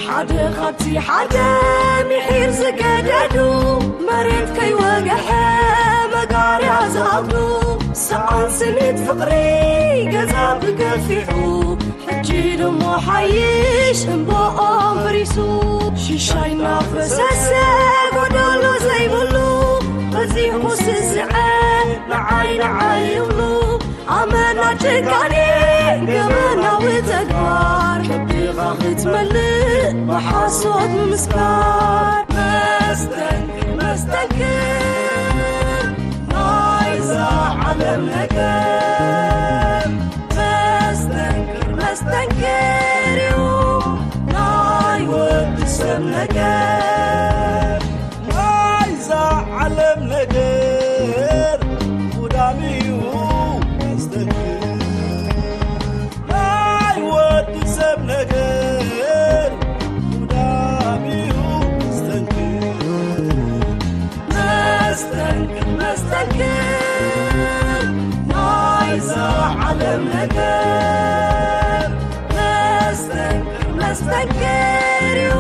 ሓደ ካብቲ ሓደ ምሒር ዝገደዱ፣ መሬት ከይወግሐ መጋርያ ዝኣብዱ፣ ሰኣን ስኒት ፍቕሪ ገዛ ብገፊሑ፣ ሕጂ ደሞ ሓይሽ እምባኦም ፈሪሱ። ሽሻይ እናፈሰሰ ጎደሎ ዘይብሉ፣ በዚሑ ስስዐ ንዓይ ንዓይ ይብሉ። ኣመና ጭካኔ ገበናዊ ተግባር፣ ከብድኻ ክትመልእ ብሓሶት ምምስካር። መስተንክር መስተንክር ናይዛ ዓለም ነገር፣ መስተንክር መስተንክር እዩ ናይ ወዲ ሰብ ነገር። ናይዛ ዓለም ነገር ጉዳም እዩ መስተንክር። ናይ ወዲ ሰብ ነገር ጉዳም እዩ መስተንክር። መስተንክር መስተንክር ናይዛ ዓለም ነገር፣ መስተንክር መስተንክር እዩ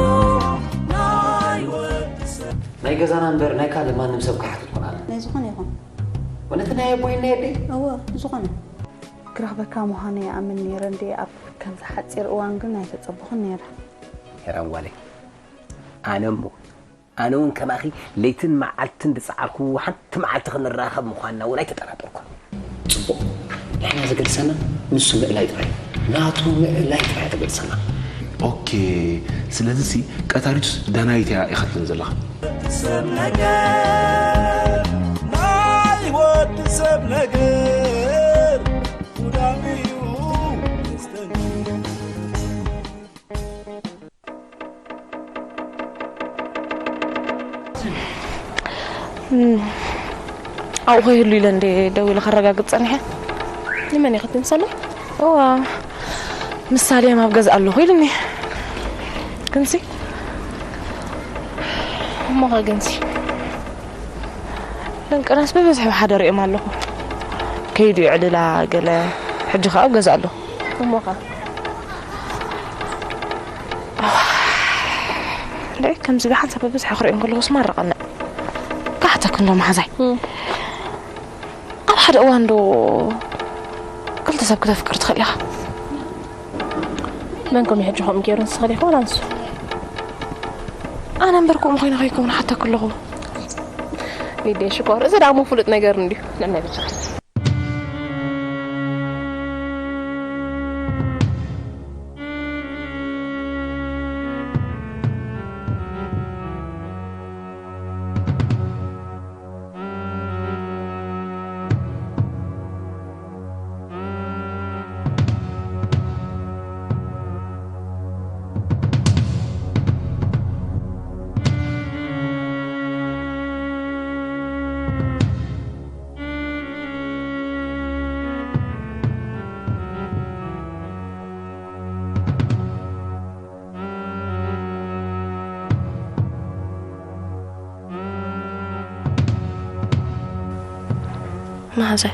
ናይ ወዲ ሰብ። ናይ ገዛና እምበር ናይ ካልእ ማንም ሰብ ክሓትት ኮናለ። ናይ ዝኾነ ይኹን። እውነት ናይ ኣቦይ ናይ ኣደይ? እወ፣ ዝኾነ። ክረኽበካ ምዃኑ ይኣምን ነይረ እንዴ፣ ኣብ ከምዚ ሓጺር እዋን ግን ኣይተጸበኹን ነይረ። ሄራን ጓለይ፣ ኣነ እሞ ኣነ እውን ከማኺ ለይትን መዓልትን ዝጸዓርኩዎ ሓንቲ መዓልቲ ክንራኸብ ምዃንና እውን ኣይተጠራጠርኩን። ጽቡቕ። ንሕና ዘገድሰና ንሱ ምእላይ ጥራይ እዩ። ናቱ ምእላይ ጥራይ ተገድሰና። ኦኬ፣ ስለዚሲ ቀታሊቱስ ዳናይት እያ ኢኻ ትብል ዘለኻ? ሰብ ነገር፣ ናይ ወዲ ሰብ ነገር ጉዳም እዩ መስተንክር። ኣብኡ ከይህሉ ኢለ እንደ ደው ኢለ ከረጋግጽ ጸኒሐ። ንመን ኢኻ ትምሰሎ? እዋ፣ ምሳሌ ኣብ ገዛ ኣለኹ ኢሉኒ። ግንሲ? እሞኸ ግንሲ? ደንቅናስ ብብዝሒ ብሓደ ርእዮም ኣለኹ። ከይዱ ይዕልላ ገለ፣ ሕጂ ከኣ ኣብ ገዛ ኣለኹ። እሞኸ? ደይ ከምዚ ብሓንሳብ ብብዝሒ ክርእዮም ከለኹ ስማርቐኒ። ካሕተክ እንዶ መሓዛይ። እም። ኣብ ሓደ እዋን ዶ ክልተ ሰብ ክተፍቅር ትኽእል ኢኻ? መን ከም ሕጂ ከምኡ ገይሩ ንስኻ ዲኻ ዋላ ንሱ? ኣነ እምበር ከምኡ ኮይነ ከይከውን ሓተክ ኣለኹ። ግዴ ሽኮር፣ እዚ ደኣ እሞ ፍሉጥ ነገር እንድዩ። ንዕናይ ብቻ። መሓዛይ፣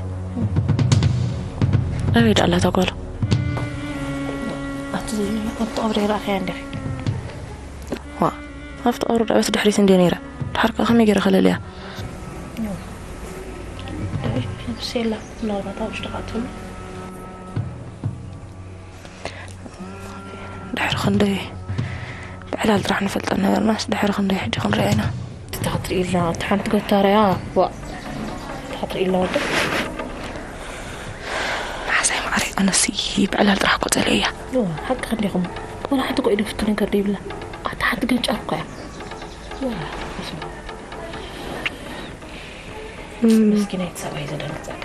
ኣበይ ደኣ ኣላ እታ ጓሉ? ኣብቲ፣ ኣብቲ ቀብሪ ረኣኽያ እንዲኺ? ዋ፣ ኣብቲ ቀብሪ ደኣ በቲ ድሕሪት እንድየ ነይረ። ድሓር ከኣ ከመይ ገይረ ከለልያ? ነብሲ የላ፣ ምናልባት ኣብ ውሽጢ ከኣ ትህሉ። ድሕሪ ክንደይ ብዕላል ጥራሕ ንፈልጠን ነገርናስ፣ ድሕሪ ክንደይ ሕጂ ክንሪኣ ኢና። እቲ ክትርኢ ኢልና፣ እቲ ሓንቲ ገታርያ፣ ዋ፣ እቲ ክትርኢ ኢልና ወዲ። መሓዛይ ማዕረይ፣ ኣነሲ ብዕላል ጥራሕ እኮ ጸሊኤያ። ዋ፣ ሓቂ እንዲኹም። ወላ ሓንቲ እኮ ኢዱ ፍቱ ነገር ደይብላ። ኣታ ሓንቲ ገንጫር እኮ እያ። ዋ፣ በስመ ኣብ። እም። ምስኪናይ እቲ ሰብኣይ ዘደንግጸካ።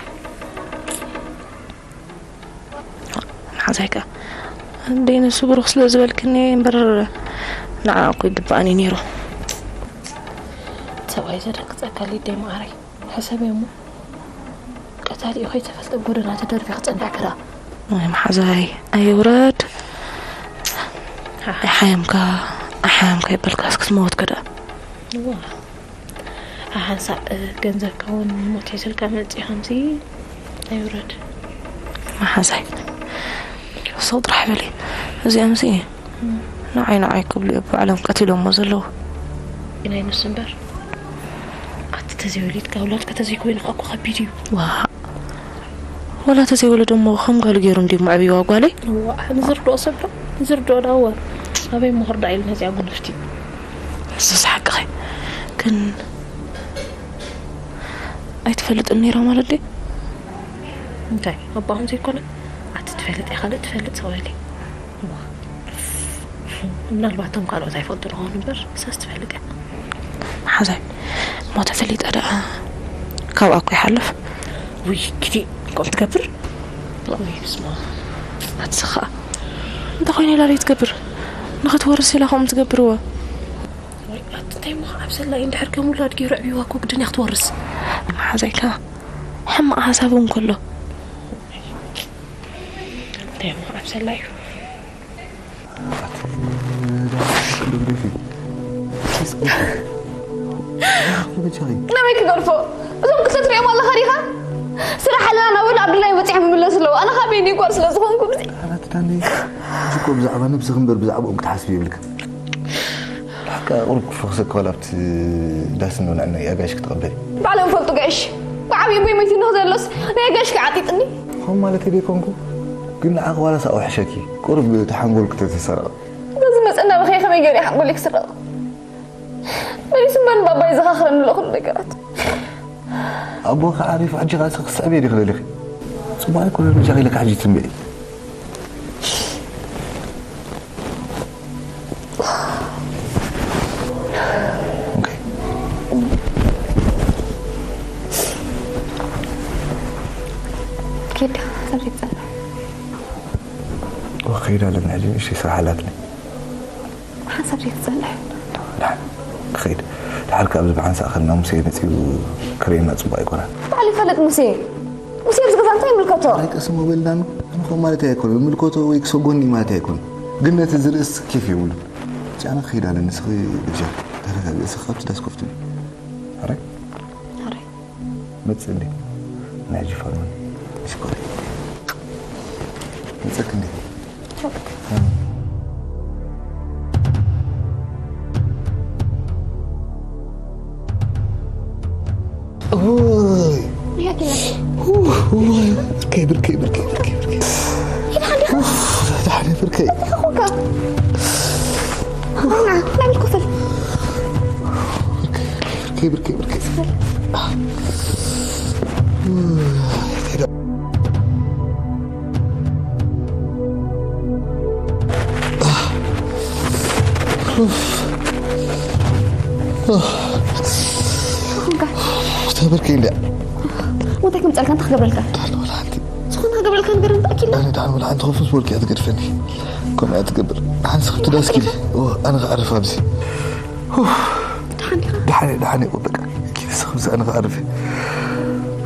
መሓዛይ ከኣ፣ እንዴ ንሱ ብሩኽ ስለ ዝበልክኒ እምበር ንዓ እኮ ይግብኣኒ ነይሩ። ሰብኣይ ዘደንግጸካ ሊደይ መዓረይ፣ ሕሰብዮ እሞ። ቀታሊኡ ከይተፈልጠ ጎደና ተደርፊ ክጸንሕ ክራ። ኣይ መሓዛይ፣ ኣይውረድ። ሓሓ። ኣይሓየምካ፣ ኣይሓየምካ ይበልካ፣ እስኪ ዝመወትካ ደኣ። እዋ። ሓንሳእ ገንዘብካ እውን ሞት ሒዝልካ መፂኡ ከምዚ ኣይውረድ። መሓዛይ፣ ሰው ጥራሕ በሊ። እዚኦም ሲ ንዓይ ንዓይ ክብሉ እዮም ባዕሎም ቀቲሎሞ ዘለዉ። ግን ኣይነሱ እምበር፣ ኣቲ ተዘይወሊድካ፣ ውላድካ ተዘይኮይኑ ከዓ እኮ ከቢድ እዩ። ዋ፣ ወላ ተዘይወለዶ እሞ ከም ጓሉ ገይሩ እንዲዩ መዕብይዋ ጓለይ። እዋ፣ ንዝርድኦ ሰብ ዶ? ንዝርድኦ ዳዋ። ኣበይ ምኽር ዳ ኢሉ ነዚኣ ጉንፍቲ? ንሱስ ሓቅኺ። ግን ኣይትፈልጥን ነይራ ማለት ድዩ? እንታይ? ኣባኹም ዘይኮነ? ኣቲ ትፈልጥ እያ፣ ካልእ ትፈልጥ ሰው የለይ። እዋ። ምናልባት እቶም ካልኦት ኣይፈልጡ ይኾኑ እምበር፣ ንሳስ ትፈልጥ እያ። ሓዛይ፣ እሞ ተፈሊጣ ደኣ ካብኣ እኮ ይሓልፍ። ውይ፣ ኪቲ፣ ከምኡ ትገብር? ውይ፣ ስማ። ኣትስኻ። እንታይ ኮይነ ኢላ ደይ ትገብር? ንኽትወርስ ኢላ ከምኡ ትገብርዋ። ወይ፣ ኣቲ እንታይ እሞ ኣብ ሰላይ እንድሕር ከም ውላድ ገይሩ ኣዕብይዋ እኮ ግድን እያ ክትወርስ። ሓዛይካ፣ ሕማቕ ሓሳብ እውን ከሎ። እንታይ እሞ ኣብ ሰላይ እዩ? ናበይ ክገድፎ? እዞም ክልተ ትሪኦም ኣለኻ ዲኻ? ስራሕ ኣለና እናበሉ ኣብ ድላይ በፂሖም ይምለሱ ኣለዉ። ኣነ ኻበይ እኒጓል ስለ ዝኾንኩ ብዚ ኣላት ዳኒ፣ እዚ እኮ ብዛዕባ ነብስኺ እምበር ብዛዕባኦም ክትሓስቢ የብልክን። ብሓቂ ቁሩብ ክፎክሰ ክበል ኣብቲ ዳስ እንብልዐና እዩ ኣጋይሽ ክትቕበል። ባዕሎም ይፈልጡ ጋይሽ። ብዓብዪ ቦይ መይትኒ ዘለስ ናይ ኣጋይሽ ክዓጢጥኒ። ከም ማለት ደይኮንኩ፣ ግን ንዓኺ ዋላስ ኣውሕሸኪ፣ ቁሩብ እቲ ሓንጎል ክተተሰረቐ። በዚ መጸና ብኸይ ከመይ ገይረ ሓንጎል ክስረቕ? መሊሱ እምበር ንባባይ ዘኻኽረኒ ኣሎ ኩሉ ነገራት። ኣቦ ከዓ ሪፉ ሕጂ ከዓ ስኽስዕ ቤት ይኽለልኺ። ጽቡቕ ኣይኮነን፣ ብቻ ኢለካ ሕጂ ትንበይ። ኦኬ። ኬዳ፣ ከመይ ትጸንሕ? ወ፣ ከይዳ ኣለና ሕጂ ንእሽተይ ስራሕ ኣላትኒ። ሓንሳብ ዘይትጸንሕ። ደሓን ክኸይድ። ደሓር ከኣ ኣብዚ ብሓንሳእ ከልና ሙሴ መጺኡ ክርእየና ጽቡቕ ኣይኮነን። ባዕሉ ይፈልጥ ሙሴ። ሙሴ ኣብዚ ገዛ እንታይ ይምልከቶ? ኣይ ቀስ እሞ በል ዳኑ። ኣነ ከምኡ ማለት ኣይኮነን። ይምልከቶ ወይ ክሰጎኒ ማለት ኣይኮነን። ግን ነቲ ዝርእስ ኬፍ የብሉን። ብቻ ኣነ ክኸይድ ኣለኒ። ንስኺ ብቻ ተረጋግኢ። እስኺ ካብቲ ዳስ ኮፍ ትብሊ። ሕራይ? ሕራይ። መጽእ እንዴ? ናይ ጅፋን ሽኮር። መጽእክ እንዴ? ኡይ። ያኪና። ኡይ፣ ብርከይ፣ ብርከይ፣ ብርከይ፣ ብርከይ፣ ብርከይ። ይብሓ እንዲኻ? ኡፍ፣ ደሓን እየ፣ ብርከይ። ኹካ። ናብል ክፍል። ብርከይ፣ ብርከይ፣ ብርከይ። ኡፍ። ኡፍ። ተብርኪ እንድያ። እንታይ ክምፀልካ? እንታይ ክገብረልካ? ዳን ወላ ሓንቲ። ዝኾነ ክገብረልካ ነገር እንታይ ኣኪልና? ኣነ ዳን ወላ ሓንቲ ኮፍ ምስ በልኩ እያ ትገድፈኒ። ከምኡ እያ ትገብር። ሓንስ ክብቲ ዳስኪ። ኦ፣ ኣነ ክዓርፍ ኣብዚ። ኡፍ። ደሓን ዲኻ? ደሓን እየ፣ ደሓን እየ። በቃ። ኪድ እስኺ ምስ ኣነ ክዓርፍ እየ።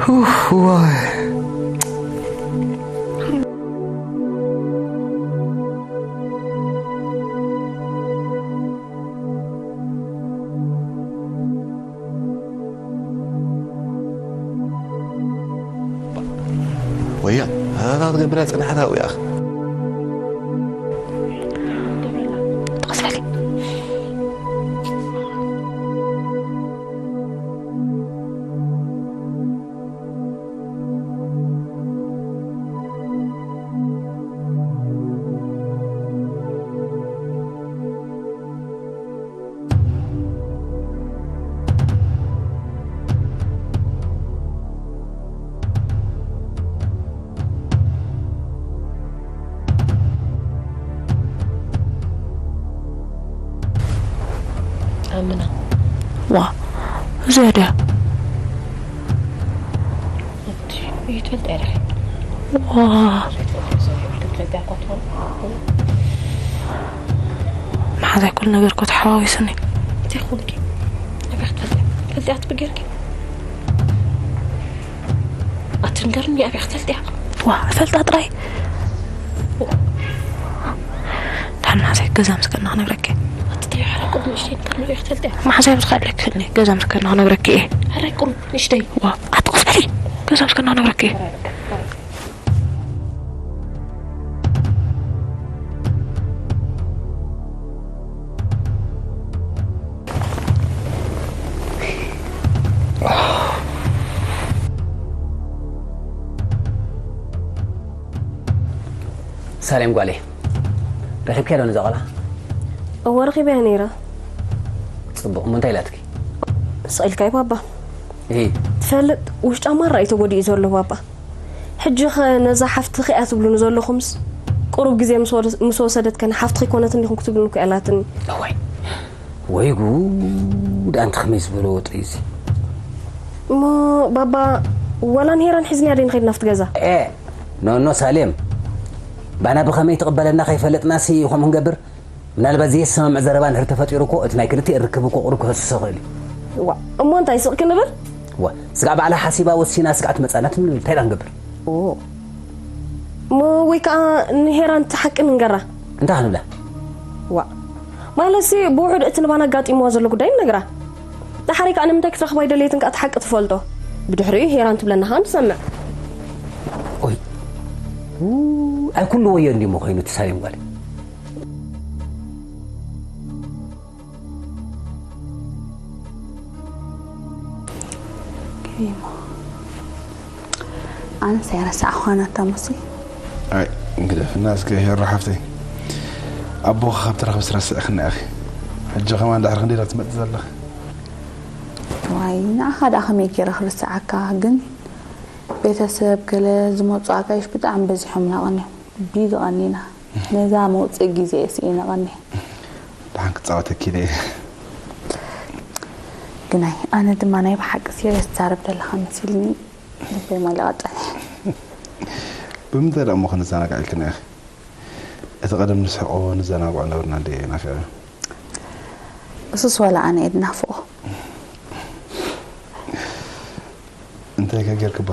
ኡፍ፣ ዋይ። ወያ፣ ኣታ ትገብራ ጽናሕታ ወያ። ኣምና። ዋ፣ እዚኣ ድያ? እቲ፣ ይትፈልጥ እያ ዲኺ? ዋ። ዘይትፈልጥ እያ እኮ ትኾን። መሓዛይ ኩሉ ነገር እኮ ተሓዋዊሱኒ። እንታይ ኾንኪ? ኣበይ ክትፈልጥያ? ትፈልጥያ ትብገርኪ? ኣትንገርኒ፣ ኣበይ ክትፈልጥያ? ዋ፣ እፈልጣ ጥራይ። ደሓን መሓዛይ ገዛ ምስ ከድና ክነግረኪ። ኣቲ እንታይ ቁሩብ ንእሽተይ ንከሎ እየ ክትፈልጥ እያ። መሓዛይ ምስ ካልእ ክህልኒ ገዛ ምስ ከና ክነግረኪ እየ። ሕራይ ቁሩብ ንእሽተይ። ዋ፣ ኣቲ ቆስ በሊ። ገዛ ምስ ከና ክነግረኪ እየ። ሳሌም ጓለይ፣ ረኺብካዮ ዶ ነዛ ቆልዓ? እወ፣ ረኺበያ ነይረ። ጽቡቕ፣ እሞ እንታይ ኢላትኪ? ስቕ ኢልካዩ ባባ። እሂ። ትፈልጥ፣ ውሽጣ ማራ እዩ ተጎዲኡ ዘሎ ባባ። ሕጂ ኸ ነዛ ሓፍትኺ እያ ትብሉኒ ዘለኹምስ? ቁሩብ ግዜ ምስ ወደ-፣ ምስ ወሰደት ከ ንሓፍትኺ ኣይኮነትን ዲኹም ክትብሉኒ እኮ እያ ኢላትኒ። እዋይ፣ ወይ ጉድ፣ ኣንቲ ከመይ ዝበለ ወጥሪ እዚ። እሞ ባባ፣ ወላ ንሄራን ሒዝንያ ደይ ንኸይድ ናብቲ ገዛ? ኤ፣ ኖኖ ሳሌም፣ ባና ብኸመይ ትቕበለና ከይፈለጥናሲ ከምኡ ክንገብር? ምናልባት ዘየሰማምዕ ዘረባ እንድሕር ተፈጢሩ እኮ፣ እቲ ናይ ክልቲኤን ርክብ እኮ ቁሩብ ክህስሶ ይኽእል እዩ። ዋ፣ እሞ እንታይ ስቕ ክንብል? ዋ፣ ስጋዕ ባዕላ ሓሲባ ወሲና ስጋዕ ትመጻና ትብል፣ እንታይ ደኣ ክንገብር? ኦ። እሞ ወይ ከኣ ንሄራን እቲ ሓቂ ንንገራ። እንታይ ክንብላ? ዋ። ማለትሲ ብውሑድ እቲ ንባና ኣጋጢምዋ ዘሎ ጉዳይ ንነግራ። ደሓሪ ከኣ ንምንታይ ክትረኽባ ኣይደለየትን ከኣ እቲ ሓቂ ትፈልጦ። ብድሕሪኡ ሄራን ትብለና ከኣ ንሰምዕ። ኦይ። ው-፣ ኣይ ኩሉ ወዮ እንዲሞ ኮይኑ እቲ ሳሌም ጓል። ከይሞ። ኣነስ ኣይረሳዕኳን ኣታ ሙሴ። ኣይ፣ ግደፍና እስከ ሄሮ ሓፍተይ። ኣቦኺ ካብ ትረኽብስ ረሲዕክና ኢኺ። ሕጂ ከማን ድሕሪ ክንደይ ዶ ትመጽእ ዘለኺ? ዋይ፣ ንዓኻ ደኣ ከመይ ገይረ ክርስዓካ? ግን ቤተሰብ ገለ ዝመጹ ኣጋይሽ ብጣዕሚ በዚሖምና ቀንዮም። ቢዚ ቀኒና። ነዛ መውጽኢ ግዜ ስኢነ ቀንየ። ደሓን ክጻወተኪ ኢለ እየ። ግናይ፣ ኣነ ድማ ናይ ብሓቂ ሲሪየስ ትዛረብ ዘለኻ መሲልኒ ልበይ መሊኣ ቀጠነ። ብምንታይ ደኣ እሞ ክንዘናጋዕ ኢልክና ኢኺ? እቲ ቀደም ንስሕቆ ንዘናግዖ ነበርና እንዴ ናፊቐ። እሱስ ዋላ ኣነ እየ ድናፍቆ። እንታይ ከ ጌርክባ?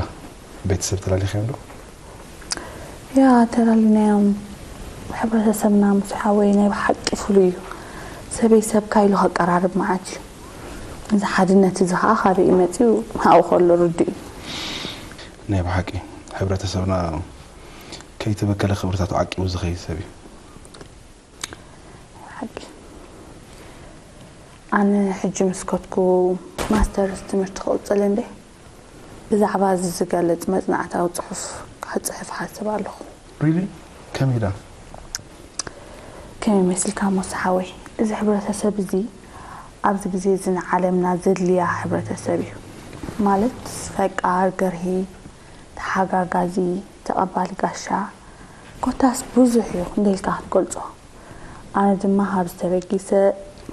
ቤተሰብ ተላሊኽዮም ዶ? ያ፣ ተላሊናዮም። ሕብረተሰብና ምስ ሓወይ ናይ ብሓቂ ፍሉይ እዩ። ሰበይ ሰብካ ኢሉ ከቀራርብ መዓት እዩ። እዚ ሓድነት እዚ ኸኣ ካበይ እዩ መጺኡ? ኣብኡ ከሎ ርዱእ እዩ። ናይ ብሓቂ ሕብረተሰብና ከይተበከለ ክብርታቱ ዓቂቡ ዝኸይድ ሰብ እዩ። ሓቂ። ኣነ ሕጂ ምስ ከድኩ ማስተርስ ትምህርቲ ክቕጽል እንዴ፣ ብዛዕባ እዚ ዝገልጽ መጽናዕታዊ ጽሑፍ ክጽሕፍ ሓስብ ኣለኹ። ሪሊ? ከመይ ደኣ? ከመይ መሲልካ ሞሳ ሓወይ? እዚ ሕብረተሰብ እዚ ኣብዚ ግዜ እዚ ንዓለምና ዘድልያ ሕብረተሰብ እዩ። ማለት ፈቃር፣ ገርሂ፣ ተሓጋጋዚ፣ ተቐባሊ ጋሻ፣ ኮታስ ብዙሕ እዩ፣ ክንደይ ኢልካ ክትገልጾ። ኣነ ድማ ካብዚ ተበጊሰ፣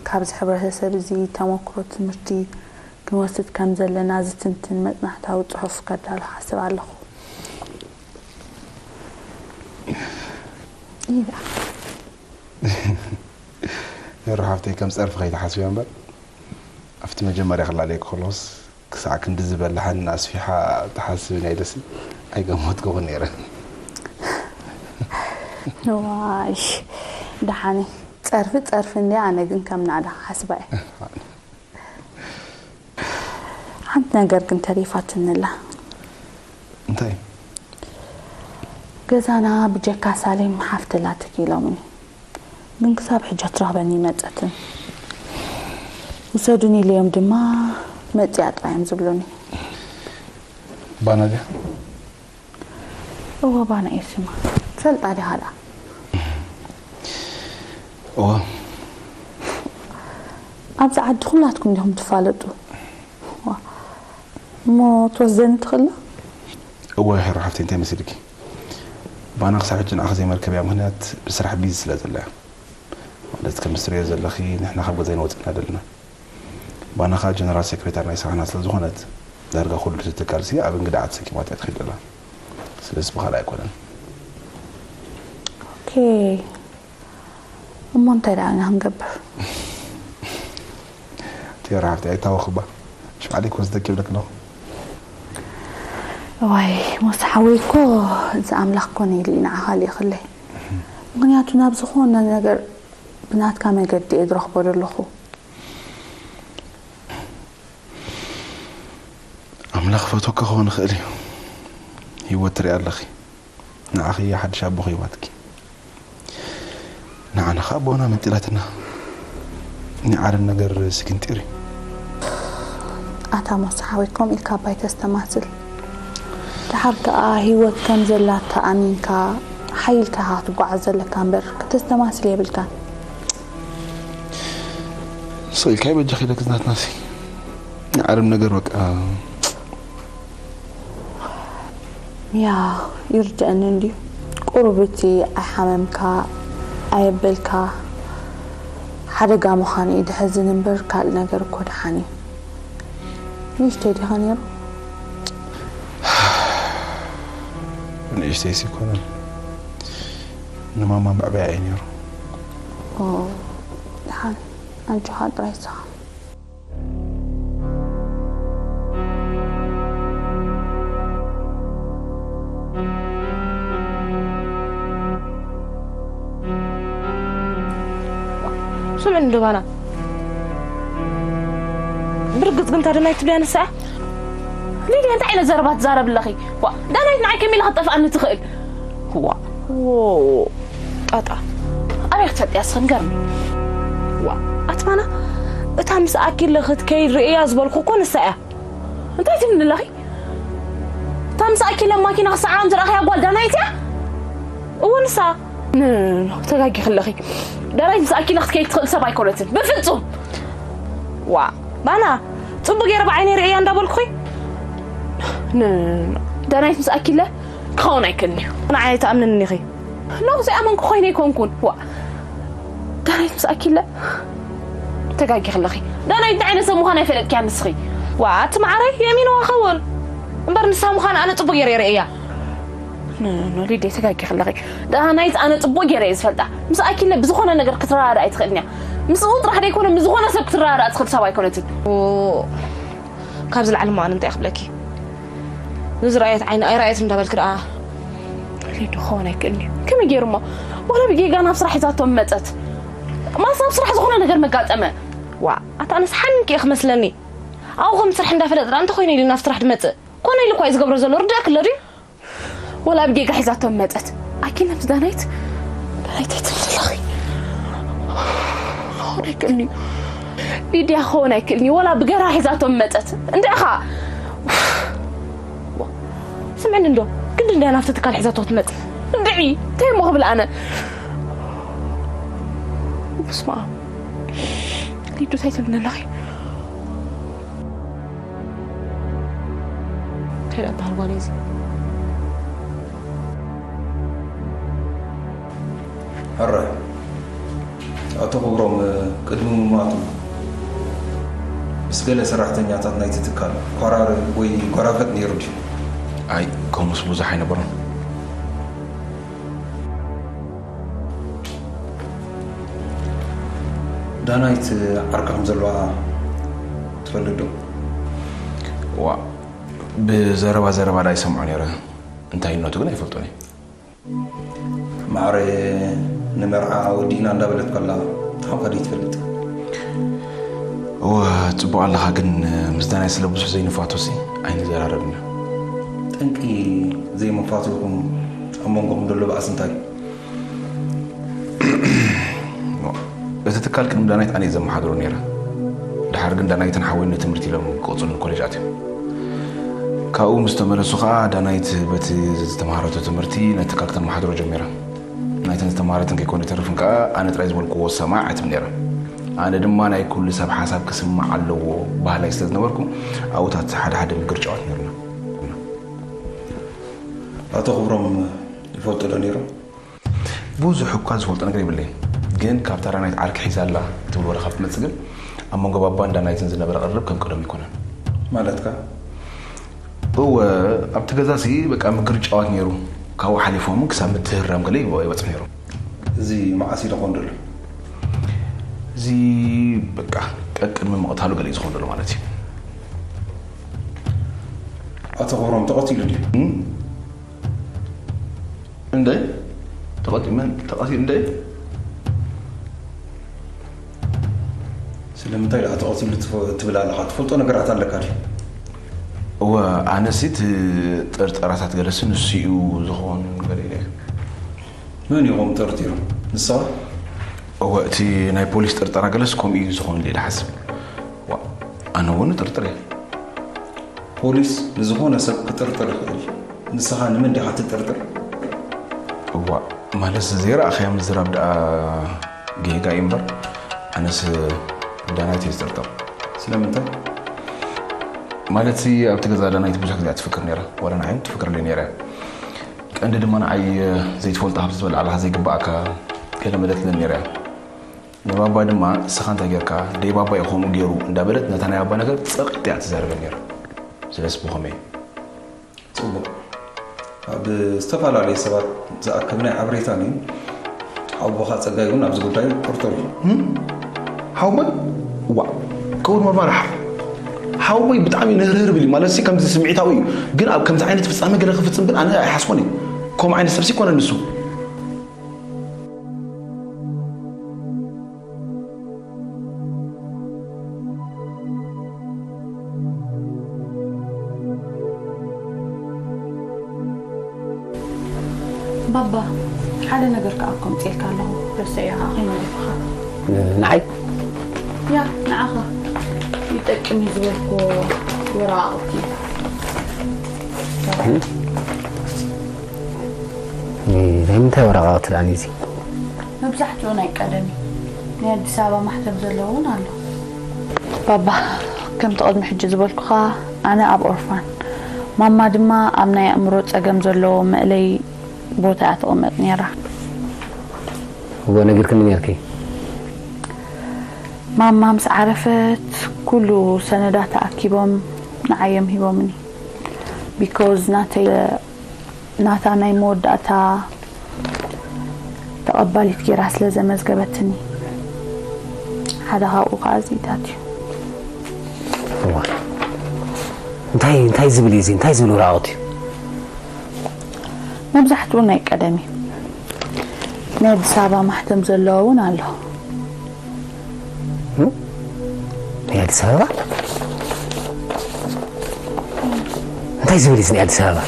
ካብዚ ሕብረተሰብ እዚ ተመክሮ ትምህርቲ ክንወስድ ከም ዘለና ዝትንትን መጽናዕታዊ ጽሑፍ ከዳሉ ሓስብ ኣለኹ። ይዳ። ሄሮ ሓፍተይ፣ ከም ጸርፊ ከይትሓስብዮ እምበር፣ ኣብቲ መጀመርያ ክላለየኪ ከሎስ፣ ክሳዕ ክንድዚ በላሕን ኣስፊሓ ትሓስብን ኢለሲ ኣይገመትኩኹን ነይረ። ዋይ፣ ደሓን እዩ። ጸርፊ ጸርፊ እንድያ፣ ኣነ ግን ከም ናዕዳ ክሓስባ እየ። ሓንቲ ነገር ግን ተሪፋትኒ ኣላ። እንታይ? ገዛና ብጀካ ሳሌም ሓፍቲ ኣላትኪ ኢሎምኒ። ግን ክሳብ ሕጂ ኣይትረኽበኒ ኣይመጸትን። ውሰዱኒ ኢለዮም ድማ መጺኣ ጥራይ እዮም ዝብሉኒ። ባና ድያ? እወ፣ ባና እየ ስማ። ትፈልጣ ዲኻ ደኣ? እወ። ኣብዚ ዓዲ ኩላትኩም ዲኹም ትፋለጡ? ዋ፣ እሞ ትወስደኒ ትኽእላ? እወ፣ ሄሮ ሓፍተይ፣ እንታይ መሲልኪ? ባና ክሳብ ሕጂ ንዓኺ ዘይመርከብያ ምኽንያት ብስራሕ ቢዚ ስለ ዘላ እያ። ማለት፣ ከም እትርእዮ ዘለኺ፣ ንሕና ካብ ገዛ ኣይንወጽእን ኢና ዘለና። ባና ኸኣ ጀነራል ሴክሬታሪ ናይ ስራሕና ስለ ዝኾነት፣ ዳርጋ ኩሉ እቲ ትካልሲ ኣብ እንግድዓ ተሰኪማቶ እያ ትኸይድ ዘላ። ስለዚ ብኻልእ ኣይኮነን። ኦኬ። እሞ እንታይ ደኣ ኢና ክንገብር? ቴራ ሓፍተይ፣ ኣይታወኽባ። ሽባዕለይ ክወስደኪ ይብለኪ ኣለኹ። እዋይ፣ ሞሳ ሓወይ እኮ፣ እዚ ኣምላኽ ኮነ ኢሉ እዩ ንዓኻ ልኢኽለይ። ምኽንያቱ ናብ ዝኾነ ነገር ብናትካ መገዲ እየ ዝረኽቦ ዘለኹ። ኣምላኽ ፈትወኪ ክኸውን ይኽእል እዩ። ህይወት ትርኢ ኣለኺ። ንዓኺ እያ ሓድሽ ኣቦ ሂባትኪ። ንዓና ኸኣ ኣቦና መንጢላትና። ናይ ዓለም ነገር ስግንጢር እዩ። ኣታ ሞሳ ሓወይ፣ ከምኡ ኢልካ ኣባይ ተስተማስል። ደሓር ከኣ ህይወት ከም ዘላታ ኣሚንካ ሓይልካ ኢኻ ክትጓዓዝ ዘለካ እምበር፣ ክተስተማስል የብልካን። ስቕ ኢልካ ይበጃኺ ኢለኪ ናትናሲ። ናይ ዓለም ነገር በቃ። ያ፣ ይርድኣኒ እንድዩ። ቁሩብ እቲ ኣይሓመምካ፣ ኣየበልካ ሓደጋ ምዃኑ እዩ ድሕዝን እምበር፣ ካልእ ነገር እኮ ደሓን እዩ። ንእሽተይ ዲኻ ነይሩ? ንእሽተይሲ ኣይኮነን። ንማማ መዕበያ እዩ ነይሩ። ኦ፣ ደሓን። ኣጆኻ ጥራይ ስኻ። ስምዕኒ ዶ ባና? ብርግጽ ግን እታ ዳናይት ትብልያ ንሳ እያ? ሊድያ፣ እንታይ ዓይነት ዘረባ ትዛረቢ ኣለኺ? ዋ፣ ዳናይት ንዓይ ከመይ ኢላ ክትጠፍኣኒ ትኽእል? ዋ፣ ዎ፣ ጣጣ። ኣበይ ክትፈልጥያ እስኺ ንገርኒ? ዋ፣ ኣቲ ባና፣ እታ ምስ ኣኪለ ክትከይድ ርእያ ዝበልኩ እኮ ንሳ እያ። እንታይ ትብልኒ ኣለኺ? እታ ምስ ኣኪለ ማኪና ክሰዓሮም ዝረኣኽያ ጓል ዳናይት እያ? እወ፣ ንሳ። ን-፣ ተጋጊኺ ኣለኺ። ዳናይት ምስ ኣኪለ ክትከይድ ትኽእል ሰብ ኣይኮነትን። ብፍጹም። ዋ፣ ባና፣ ጽቡቕ ገይረ ብዓይነይ ርእያ እንዳበልኩኺ። ን-፣ ዳናይት ምስ ኣኪለ ክኸውን ኣይክእልን እዩ። ንዓይ ኣይትኣምንኒ ኢኺ። ኖ፣ ዘይኣመንኩ ኮይነ ኣይኮንኩን። ዋ፣ ዳናይት ምስ ኣኪለ ተጋጊኺ ኣለኺ። ዳናይት እንታይ ዓይነት ሰብ ምዃና ኣይፈለጥክያን ንስኺ። ዋ፣ ኣቲ መዓረይ፣ የእሚንዋ ኸውን። እምበር ንሳ ምዃና ኣነ ጽቡቕ ገይረ እየ ርእያ። ኖ፣ ኖ፣ ሊድያ፣ ተጋጊኺ ኣለኺ። ዳናይት ኣነ ጽቡቕ ገይረ እየ ዝፈልጣ። ምስ ኣኪለ ብዝኾነ ነገር ክትረዳዳእ ኣይትኽእልን እያ። ምስኡ ጥራሕ ደይኮነ፣ ምስ ዝኾነ ሰብ ክትረዳዳእ ትኽእል ሰብ ኣይኮነትን። ኦ፣ ካብዚ ላዕሊ እሞ ኣነ እንታይ ክብለኪ? ንዝረኣየት ዓይኒ ኣይረኣየት እንዳበልኪ ደኣ። ሊዱ ክኸውን ኣይክእልን እዩ። ከመይ ገይሩ እሞ? ዋላ ብጌጋ ናብ ስራሕ ሒዛቶም መጸት። ማስ ኣብ ስራሕ ዝኾነ ነገር መጋጠመ። ዋ፣ ኣታ ኣነስ ሓሚምኪ እየ ክመስለኒ። ኣብኡ ከም ስራሕ እንዳፈለጠ ደኣ እንተኾይነ ኢሉ ናብ ስራሕ ድመጽእ። ኮነ ኢሉ እኳ እዩ ዝገብሮ ዘሎ፣ ርድኣኪ ኣሎ ድዩ? ወላ ኣብ ጌጋ ሒዛቶም መጸት። ኣኪለ ምስ ዳናይት፣ ዳናይት ኣይትብሊ ኣለኺ። ክኸውን ኣይክእልን እዩ። ሊድያ ክኸውን ኣይክእልን እዩ። ወላ ብገራ ሒዛቶም መጸት። እንድዒ ኸኣ። ስምዕኒ እንዶ፣ ክንዲ እንድያ ናብቲ ትካል ሒዛቶ ክትመጽእ። እንድዒ፣ እንታይ እሞ ክብል ኣነ? በስመ ኣብ። ሊዱ፣ እንታይ ትብልኒ ኣለኺ? እንታይ ደኣ ትበሃል ጓለይ እዚ? ሕራይ፣ ኣቶ ክብሮም ቅድሚ ምማቱ ምስ ገለ ሰራሕተኛታት ናይቲ ትካል ኳራር ወይ ጓራፈጥ ነይሩ ድዩ? ኣይ፣ ከምኡስ ብዙሕ ኣይነበሮን። ዳናይት ዓርካ ከም ዘለዋ ትፈልጥ ዶ? ዋ፣ ብዘረባ ዘረባ ዳ ይሰምዖ ነይረ፣ እንታይነቱ ግን ኣይፈልጦን እየ። ማዕረ ንመርዓ ወዲእና እንዳበለት ከላ እንታይ ኮንካ ደይትፈልጥ? እወ፣ ጽቡቕ ኣለኻ፣ ግን ምስ ዳናይት ስለ ብዙሕ ዘይንፋቶሲ ኣይንዘራረብን ኢና። ጠንቂ ዘይምፋትኹም ኣብ መንጎኹም ዘሎ ባእሲ እንታይ እዩ? እቲ ትካል ቅድሚ ዳናይት ኣነ እየ ዘመሓድሮ ነይረ። ድሓር ግን ዳናይትን ሓወይን ንትምህርቲ ኢሎም ክቕጽሉ ንኮሌጅ ኣትዮም። ካብኡ ምስ ተመለሱ ኸኣ ዳናይት በቲ ዝተምሃረቶ ትምህርቲ ነቲ ትካል ክተመሓድሮ ጀሚራ። ናይተን ዝተምሃረትን ከይኮነ ይተርፍን ከኣ ኣነ ጥራይ ዝበልክዎ ሰማዕ ኣይትብል ነይራ። ኣነ ድማ ናይ ኩሉ ሰብ ሓሳብ ክስማዕ ኣለዎ በሃላይ ስለ ዝነበርኩ ኣብኡ ታት ሓደ ሓደ ምግርጫዋት ነይሩና። ኣቶ ክብሮም ይፈልጡ ዶ ነይሮም? ብዙሕ እኳ ዝፈልጦ ነገር የብለይን፣ ግን ካብታ ዳናይት ዓርኪ ሒዛ ኣላ እትብል ወረ ካብ ትመጽእ ግን ኣብ መንጎ ባባን ዳናይትን ዝነበረ ቅርርብ ከም ቀደሙ ኣይኮነን። ማለትካ? እወ፣ ኣብቲ ገዛሲ በቃ ምግርጫዋት ነይሩ። ካብኡ ሓሊፎም ክሳብ ምትህርራም ገለ ይበ-፣ ይበጽሑ ነይሮም። እዚ መዓስ እዩ ዝኸውን ዘሎ? እዚ በቃ ቀቅድሚ ምቕታሉ ገለ እዩ ዝኸውን ዘሎ ማለት እዩ። ኣቶ ክብሮም ተቐቲሉ ድዩ? እም? እንደ ተቐቲ-፣ መን ተቐቲ-፣ እንደ ስለምንታይ ደኣ ተቐትሉ ትፈ-፣ ትብል ኣለኻ? ትፈልጦ ነገራት ኣለካ ድዩ? እወ፣ ኣነሲ እቲ ጥርጠራታት ገለሲ ንሱ እዩ ዝኾን ገለ ኢለ እየ። መን ኢኹም ጠርጢሩ? ንስኻ? እወ፣ እቲ ናይ ፖሊስ ጥርጠራ ገለስ ከምኡ እዩ ዝኾን ኢለ ይሓስብ። ዋ፣ ኣነ እውን እጥርጥር እየ። ፖሊስ ንዝኾነ ሰብ ክጥርጥር ይኽእል እዩ። ንስኻ ንመን ዲኻ ትጥርጥር? እዋ፣ ማለት ዘይረኣኻዮ ምዝራብ ደኣ ጌጋ እዩ እምበር፣ ኣነስ ዳናይት እየ ዝጥርጥር። ስለምንታይ? ማለት ኣብቲ ገዛ ዳናይት ብዙሕ ግዜ ትፍክር ነይራ፣ ዋላ ንዓይ እውን ትፍክርለይ ነይራ እያ። ቀንዲ ድማ ንዓይ ዘይትፈልጦ ካብ ዝበልዓ ኣለኻ ዘይግባኣካ ገለ መለ ትብለኒ ነይራ እያ። ንባባ ድማ ንስኻ እንታይ ጌርካ ደይ ባባ እዩ ከምኡ ገይሩ እንዳበለት ነታ ናይ ባባ ነገር ጽቕጥ እያ ትዛረበኒ ነይራ። ስለስ ብኸመይ? ጽቡቕ። ኣብ ዝተፈላለዩ ሰባት ዝኣከብናይ ሓበሬታ እዩ። ሓውቦኻ ጸጋይ እውን ኣብዚ ጉዳይ ጥርጡር እዩ። እም? ሓውቦይ? ዋ፣ ክቡር መርማሪ ሓ-፣ ሓውቦይ ብጣዕሚ ንህርህር ብል እዩ። ማለት ሲ ከምዚ ስምዒታዊ እዩ። ግን ኣብ ከምዚ ዓይነት ፍጻመ ገለ ክፍጽም ግን ኣነ ኣይሓስቦን እየ። ከምኡ ዓይነት ሰብሲ ይኮነ ንሱ። ባባ፣ ሓደ ነገር ክኣኮ ምጽኤልካ ኣለኹ። ረሰዮ ኸዓ ከይመደብኻ። ንዓይ? ያ፣ ንዓኻ። ይጠቅም እዩ ዝበልኩ ወረቓቕቲ። ናይ ምንታይ ወረቓቕቲ ደኣ እዚ? መብዛሕትኡ ናይ ቀደም እዩ። ናይ ኣዲስ ኣበባ ማሕተም ዘለዎ እውን ኣሎ። ባባ፣ ከምቲ ቅድሚ ሕጂ ዝበልኩኻ፣ ኣነ ኣብ ኦርፋን፣ ማማ ድማ ኣብ ናይ ኣእምሮ ጸገም ዘለዎ መእለይ ቦታ እያ ትቕመጥ ነይራ። እወ፣ ነጊርክኒ ነርኪ። ማማ ምስ ዓረፈት፣ ኩሉ ሰነዳት ተኣኪቦም ንዓይ እዮም ሂቦምኒ። ቢኮዝ ናተይ፣ ናታ ናይ መወዳእታ ተቐባሊት ጌራ ስለ ዘመዝገበትኒ፣ ሓደ ካብኡ ከኣ እዚታት እዩ። እዋ። እንታይ፣ እንታይ ዝብል እዩ እዚ? እንታይ ዝብል ወረቓቕቲ እዩ? መብዛሕትኡ ናይ ቀደም እዩ። ናይ ኣዲስ ኣበባ ማሕተም ዘለዎ እውን ኣሎ። እም? ናይ ኣዲስ ኣበባ? እንታይ ዝብል እዩ ናይ ኣዲስ ኣበባ?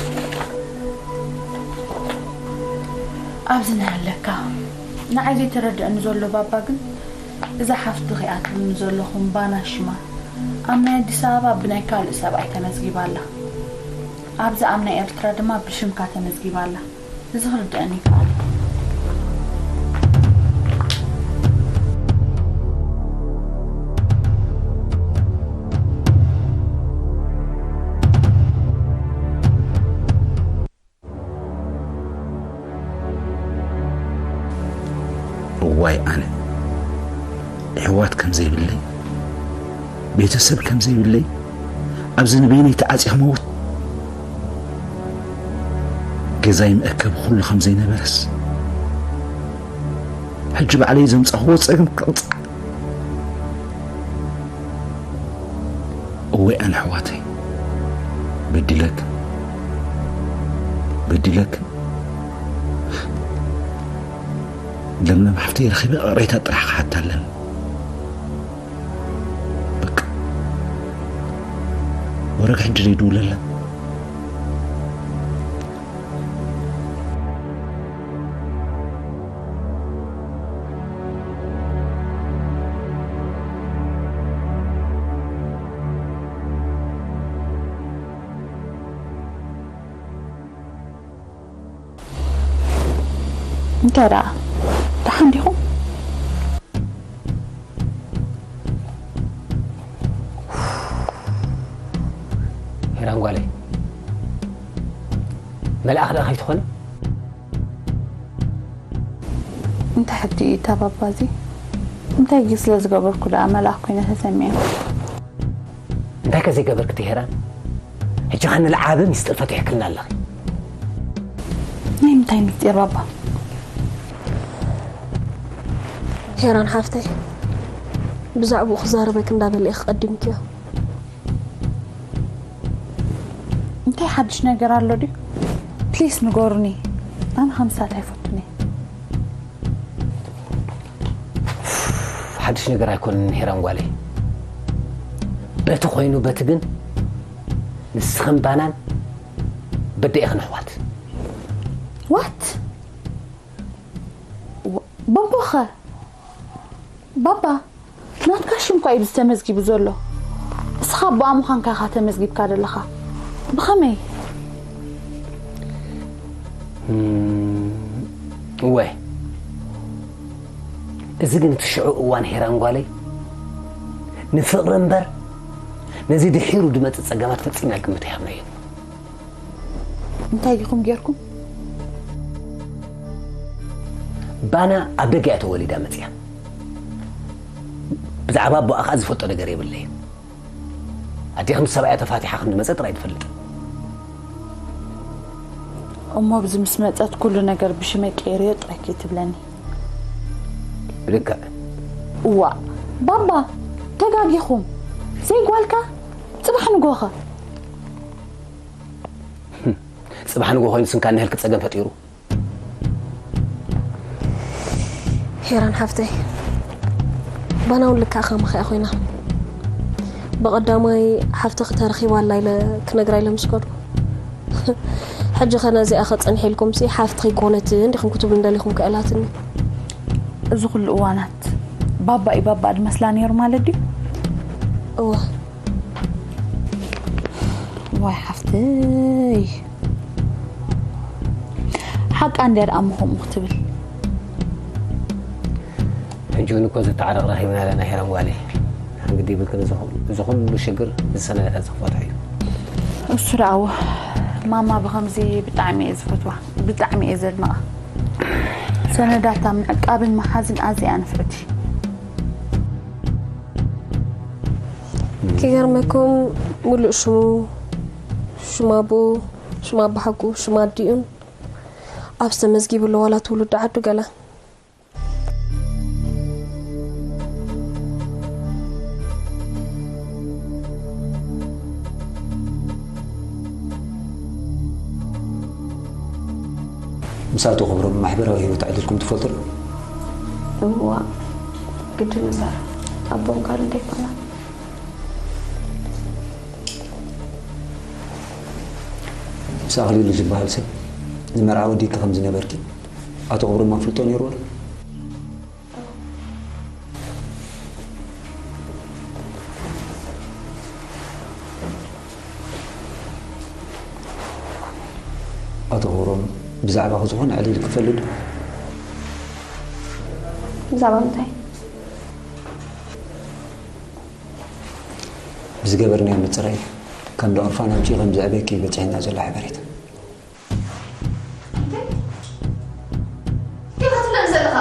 ኣብዚ ናይ ኣለካ። ንዓይ ዘይተረድአኒ ዘሎ ባባ ግን፣ እዛ ሓፍትኺ እያ ትብልኒ ዘለኹም ባና ሽማ ኣብ ናይ ኣዲስ ኣበባ ብናይ ካልእ ሰብኣይ ተመዝጊባ ኣላ። ኣብዚ ኣብ ናይ ኤርትራ ድማ ብሽምካ ተመዝጊባ ኣላ። እዚ ክርድአኒ ይከኣል። እዋይ ኣነ፣ ኣሕዋት ከም ዘይብለይ፣ ቤተሰብ ከም ዘይብለይ፣ ኣብዚ ንበይነይ ተዓጽየ ክመውት፣ ገዛይ መእከቢ ኩሉ ከም ዘይነበረስ፣ ሕጂ ባዕለይ ዘምጻኽዎ ጸገም ክቕጻዕ። እወይ ኣነ ኣሕዋተይ፣ በዲለክን፣ በዲለክን። ለምለም ሓፍተይ ረኺበ ይቕሬታ ጥራሕ ክሓታ ኣለኒ። በቃ። ወረግ ሕጂ ዘይድውለላ። እንታይ ደኣ? ደሓን ዲኹም? ሄራን ጓለይ፣ መልኣኽ ደኣ ከይትኾኒ? እንታይ ሕጂ እዩ እታ ባባ እዚ? እንታይ ግን ስለ ዝገበርኩ ደኣ መልኣኽ ኮይነ ተሰሚዐ? እንታይ ከ ዘይገበርክቲ ሄራን? ሕጂ ኸ ንልዓቢ ሚስጥር ፈቲሕክልና ኣለኺ። ናይ ምንታይ ሚስጢር ባባ? ሄራን ሓፍተይ፣ ብዛዕባኡ ክዛረበክ እንዳበለ ኢኺ ቀዲምክዮ። እንታይ ሓድሽ ነገር ኣሎ ድዩ? ፕሊስ ንገሩኒ። ኣነ ከምሳት ኣይፈቱን እየ። ሓድሽ ነገር ኣይኮነን ሄራን ጓለይ። በቲ ኮይኑ በቲ ግን ንስኽን ባናን በደ ኢኽን ኣሕዋት። ዋት ባቦኸ ባባ ናትካ ሽም እኳ እዩ ዝተመዝጊቡ ዘሎ። እስኻ ኣቦኣ ምዃንካ ኢኻ ተመዝጊብካ ዘለኻ። ብኸመይ? እወ፣ እዚ ግን እቲ ሽዑ እዋን ሄራን ጓለይ ንፍቕሪ እምበር ነዚ ድሒሩ ድመጽእ ጸገማት ፈጺመ ኣይግምት ኣይሃብናዮ። እንታይ ዲኹም ጌርኩም? ባና ኣብ ደገ እያ ተወሊዳ መጽያ። ብዛዕባ ኣቦኣ ከኣ ዝፈልጦ ነገር የብለይን። ኣዴኺ ምስ ሰብኣያ ተፋቲሓ ከም ዝመጸ ጥራይ ትፈልጥ። እሞ ብዚ ምስ መጸት ኩሉ ነገር ብሽመይ ቀይርዮ ጥራይ ከይትብለኒ። ብልክዕ። እዋ ባባ ተጋጊኹም። ዘይጓልካ ጽባሕ ንጎኸ ጽባሕ ንጎ ኮይኑ ስንካ ንህልክ ጸገም ፈጢሩ። ሄራን ሓፍተይ፣ ባና እውን ልክዕ ከማኺ እያ ኮይና። ብቐዳማይ ሓፍትኺ ተረኺባ ኣላ ኢለ ክነግራ ኢለ ምስ ከድኩ፣ ሕጂ ኸ ነዚኣ ከ ጸኒሐ ኢልኩምሲ ሓፍትኺ ኣይኮነትን ዲኹም ክትብሉ እንደሊኹም ከ ኢላትኒ። እዚ ኩሉ እዋናት ባባ እዩ ባባ ድመስላ ነይሩ ማለት ድዩ? እወ። ዋይ ሓፍተይ፣ ሓቃ እንድያ ደኣ እሞ ከምኡ ክትብል። ሕጂ እውን እኮ ዝተዓረቕ ረኺብና ኣለና ሄራን ጓለይ። ሕንግዲ ይብልክን እዚ ኩ- እዚ ኩሉ ሽግር እዚ ሰነዳታት እዚ ክፈትሖ እዩ። እሱ ደኣ እወ፣ ማማ ብኸምዚ ብጣዕሚ እየ ዝፈትዋ፣ ብጣዕሚ እየ ዘድንቓ። ሰነዳታ ምዕቃብን ምሓዝን ኣዝያ እያ ንፍዕቲ። ክገርመኩም፣ ሙሉእ ሽሙ፣ ሽም ኣቦኡ፣ ሽም ኣባሓጎኡ፣ ሽም ኣዲኡን ኣብ ዝተመዝጊቡ ኣሎ፣ ዋላ ትውልዲ ዓዱ ገለ። ምስ ኣቶ ክብሮም ማሕበራዊ ህይወት ኣዕሊልኩም ትፈልጡ ዶ? እዋ ግድን እምበር ኣቦም ካልእ እንታይ ይኮና። ምስ ኣኽሊሉ ዝበሃል ሰብ ንመርዓ ወዲእኪ ከም ዝነበርኪ ኣቶ ክብሮም ኣፍልጦ ነይርዎ ዶ? ኣቶ ክብሮም ብዛዕባኺ ዝኾነ ዕልል ክፈልጥ ዶ? ብዛዕባ ምንታይ? ብዝገበርናዮ ምፅራይ ካብ እንዳ ኦርፋን ኣምፂኡ ከም ዘዕበየኪ እዩ በፂሑና ዘሎ ሓበሬታ። እንታይ ትብለኒ ዘለኻ?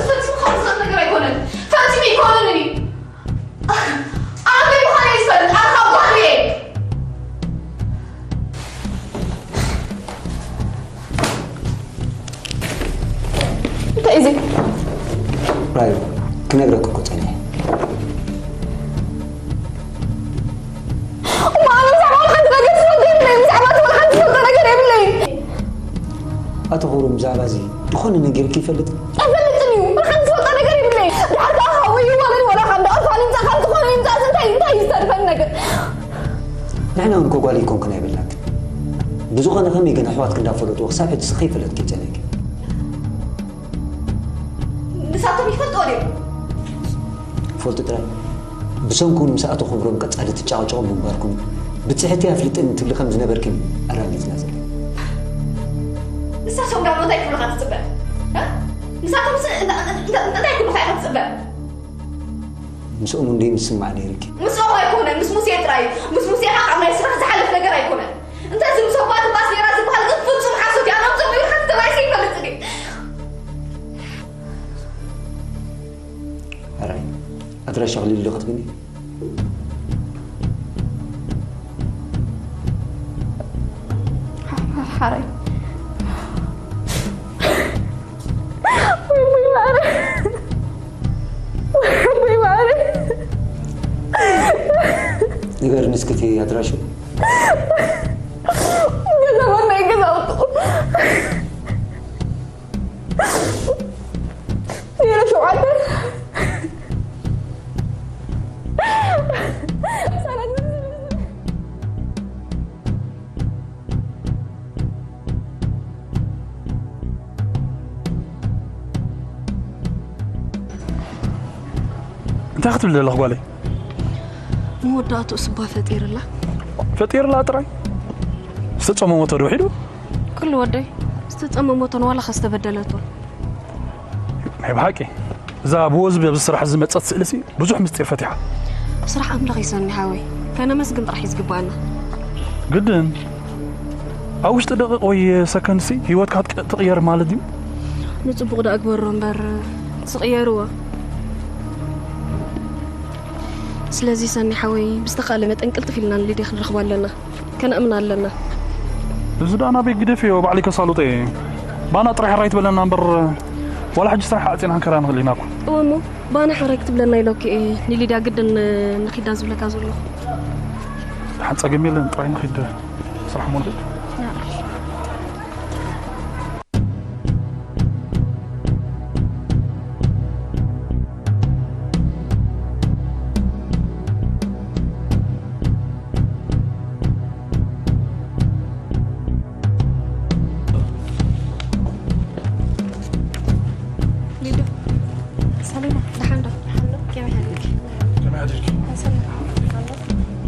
ፈጺሙ ካብ ዝኽእል ነገር ኣይኮነን። ፈጺሙ ኣይኮነን እዩ። ኣነ እንታይ ምዃነይ ዝፈልጥ፣ ኣነ ካብ ጓል እየ። እንታይ እዩ እዚ? ራዩ፣ ክነግረኪ እኮ ጸኒሐ። እሞ ኣነ ብዛዕባ ወላ ሓንቲ ነገር ዝፈልጦ የብለይን። ብዛዕባ እቲ ወላ ሓንቲ ዝፈልጦ ነገር የብለይን። ኣቶ ክብሮም ብዛዕባ እዚ ዝኾነ ነጊሩኪ ይፈልጥ? ኣይፈልጥን እዩ። ወላ ሓንቲ ዝፈልጦ ነገር የብለይን። ድሓር ከኣ ካብኡ ይዋለድ ወላ ካብ እንዳ ኦርፋን ይምጻእ ካብ ዝኾነ ይምጻእ እንታይ፣ እንታይ እዩ ዝተርፈኒ ነገር? ንሕና እውን እኮ ጓል ኣይኮንክን ኣይበልናክን። ብዝኾነ ከመይ ግን ኣሕዋትኪ እንዳፈለጥዎ ክሳብ ሕጂ ስኺ ይፈለጥኪ ይጸኒሕኪ? ንሳቶም ይፈልጥዎ ድዮም? ፈልጡ ጥራይ። ብሰንኩ እውን ምስ ኣቶ ክብሮም ቀጻሊ ትጨቓጨቑ ምንባርኩም ብጽሕቲ ኣፍሊጥኒ ትብሊ ከም ዝነበርኪ ኣረጋጊጽና ዘለና። ንሳቶም ዳሞ እንታይ ክብሉኻ ትጽበ? እ? ንሳቶም ስ-፣ እንታ-፣ እንታ-፣ እንታይ ክብሉኻ ኢኻ ትጽበ? ምስኦም እንድዩ ምስማዕ ነይሩኪ። ምስኦም ኣይኮነን፣ ምስ ሙሴ ጥራይ እዩ። ምስ ሙሴ ኢኻ ካብ ናይ ስራሕ ዝሓልፍ ነገር ኣይኮነን። እንተ እዚ ምስ ኣባ ትባስ ነይራ ዝበሃል ግን ፍጹም ሓሶት እዩ። ኣነ ኣብዞም ይብልካ ተባኢሰ ይፈልጥ ድየ? ሕራይ፣ ኣድራሻ ክልል ዶ ክትብኒ? ሓራይ። ወይ ወይ ማረ። ወይ ወይ ማረ። ንገርኒ እስኪ እቲ ኣድራሹ። ገዛ ዋና ገዛውቱ። ዜሮ ሸውዓተ። እንታይ ክትብል ዘለኽ ጓለይ? መወዳእትኡ ስባ ፈጢርላ። ፈጢርላ ጥራይ? ዝተጸመመቶ ዶ ሒዱ? ኩሉ ወደይ ዝተጸመመቶን ዋላ ከ ዝተበደለቶን። ናይ ብሓቂ እዛ ብወዝቢ ኣብዚ ስራሕ ዝመጸት ስእልሲ ብዙሕ ምስጢር ፈቲሓ። ስራሕ ኣምላኽ ይሰኒ ሓወይ፣ ከነመስግን ጥራሕ እዩ ዝግባኣና። ግድን ኣብ ውሽጢ ደቂቕ ወይ ሰከንድሲ ህይወትካ ትቅ- ትቕየር ማለት ድዩ? ንጽቡቕ ደኣ ግበሮ እምበር ትቕየርዎ። ስለዚ ሰኒ ሓወይ ብዝተኻእለ መጠን ቅልጥፍ ኢልና ንሊድያ ክንረኽባ ኣለና። ከነእምና ኣለና። እዚ ደኣ ናበይ ግደፍዮ ባዕለይ ከሳልጦ እየ። ባና ጥራይ ሕራይ ትበለና እምበር ዋላ ሕጂ ስራሕ ዓጺና ክንከራ ንኽእል ኢና እኮ። እወ እሞ ባና ሕራይ ክትብለና ኢለኪ እየ ንሊድያ ግድን ንኺዳ ዝብለካ ዘለኹ። ሓን ጸገም የለን ጥራይ ንኺድ ስራሕ ሞልድ። ሊዱ፣ ሰሊና፣ ደሓን ዶ? ደሓን ዶ? ከመይ ሓዲርኪ? ከመይ ሓዲርኪ? ሰላም።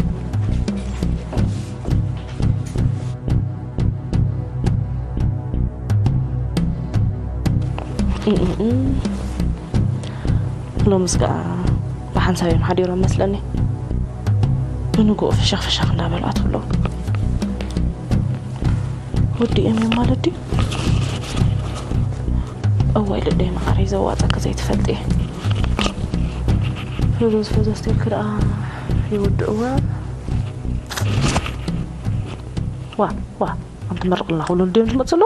ሎምስ ከኣ ብሓንሳብ እዮም ሓዲሮም መስለኒ። ብንግኡ ፍሸኽ ፍሸኽ እንዳበሉ ኣትብሎም። ወዲኦም እዮም ማለት ድዩ? እዋይ ልደይ መዓረይ ዘዋፀኪ ዘይትፈልጢ። ፈዘዝ ፈዘዝ ተልኪ ደኣ ይውድእዋ። ዋ ዋ ኣንቲ መርቕልና ክብሉ ድዮም ዝመፅሉ?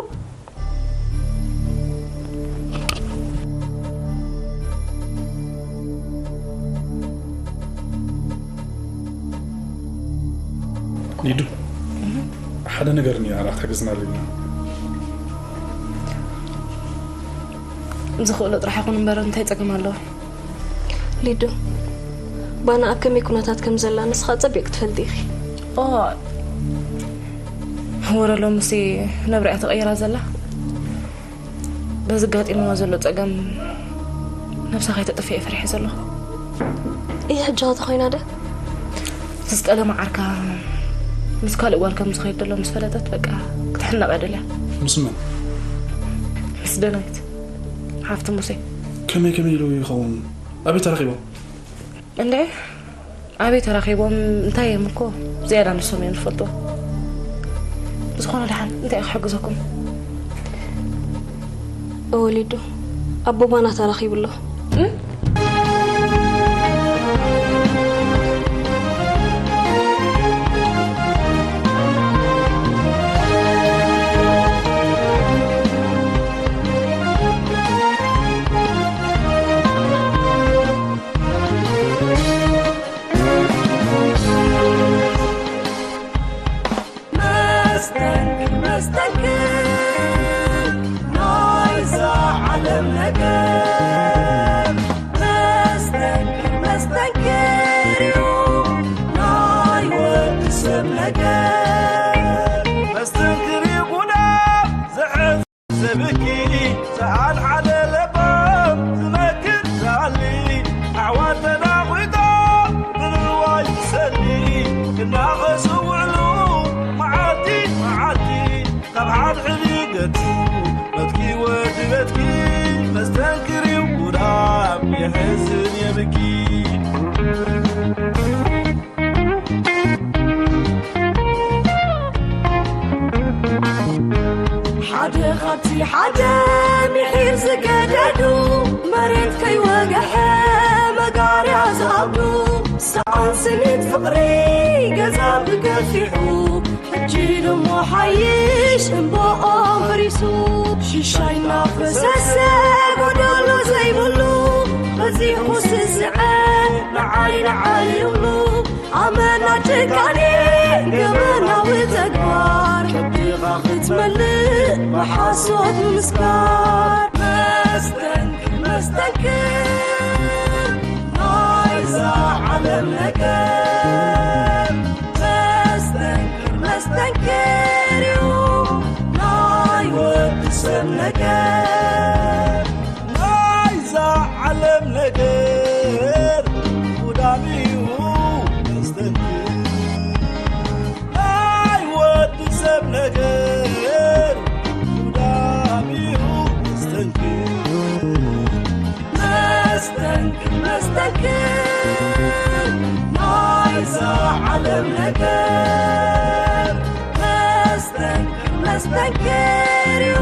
ሊዱ፣ ሓደ ነገር እኒኦ ኣላ ክትሕግዝና ኣድልዩና። ዝኽእሎ ጥራሕ ይኹን እምበር እንታይ ጸገም ኣለዎ? ሊዱ፣ ባና ኣብ ከመይ ኩነታት ከም ዘላ ንስኻ ጸቢቕ ትፈልጢ ኢኺ። ኦ፣ ወረ ሎምሲ ነብራ እያ ተቐይራ ዘላ። በዚ ኣጋጢምዋ ዘሎ ጸገም ነብሳ ከይተጥፍእ እየ ፈሪሐ ዘለኹ። እየ ሕጂ ኸ ተኾይና ደ? ዝስጠለ መዓርካ ምስ ካልእ ጓል ከም ዝኸይድ ዘሎ ምስ ፈለጠት በቃ ክትሕነቕ እያ ደልያ። ምስ መን? ምስ ደናይት ሓፍቲ ሙሴ። ከመይ ከመይ ኢሉ ይኸውን? ኣበይ ተራኺቦም? እንዴ ኣበይ ተራኺቦም እንታይ እዮም እኮ ዝያዳ ንሶም እዮም ዝፈልጥዎ። ብዝኾነ ደሓን እንታይ ክሕግዘኩም? እወ ሊዱ፣ ኣቦ ባና ተራኺቡ ኣሎ። መስተንክር መስተንክር ናይዛ ዓለም ነገር። መስተንክር መስተንክር እዩ ናይ ወዲ ሰብ ነገር። መስተንክር እዩ ጉዳም ዝሕዝ ዘብኪ ሰኣል ሓደ ለባም ዝመክር ዝኣሊ ኣሕዋት ተናጒቶም ብምልዋይ ዝሰሊ ክናኸሱ ውዕሉ መዓልቲ መዓልቲ ካብ ሓድሕድ ይገቱ በትኪ ወዲ በትኪ መስተንክር እዩ ጉዳም የሕዝን የብኪ። ሓደ ካብቲ ሓደ ምሒር ዝገደዱ መሬት ከይወገሐ መጋርያ ዝኣብዱ ሰኣን ስኒት ፍቕሪ ገዛ ብገፊሑ ሕጂ ድሞ ሓይሽ እምባኦም ፈሪሱ ሽሻይ እናፈሰሰ ጎደሎ ዘይብሉ በዚሑ ስስዐ ንዓይ ንዓይ ይብሉ ኣመና ጭካኔ ገበናዊ ተግባር ከብድኻ ክትመልእ ብሓሶት ምስካር መስተንክር መስተንክር ናይዛ ዓለም ነገር መስተንክር መስተንክር እዩ ናይ ወዲ ሰብ ነገር ናይዛ ዓለም ነገር መስተንክር ናይዛ ዓለም ነገር መስተንክር መስተንክር እዩ።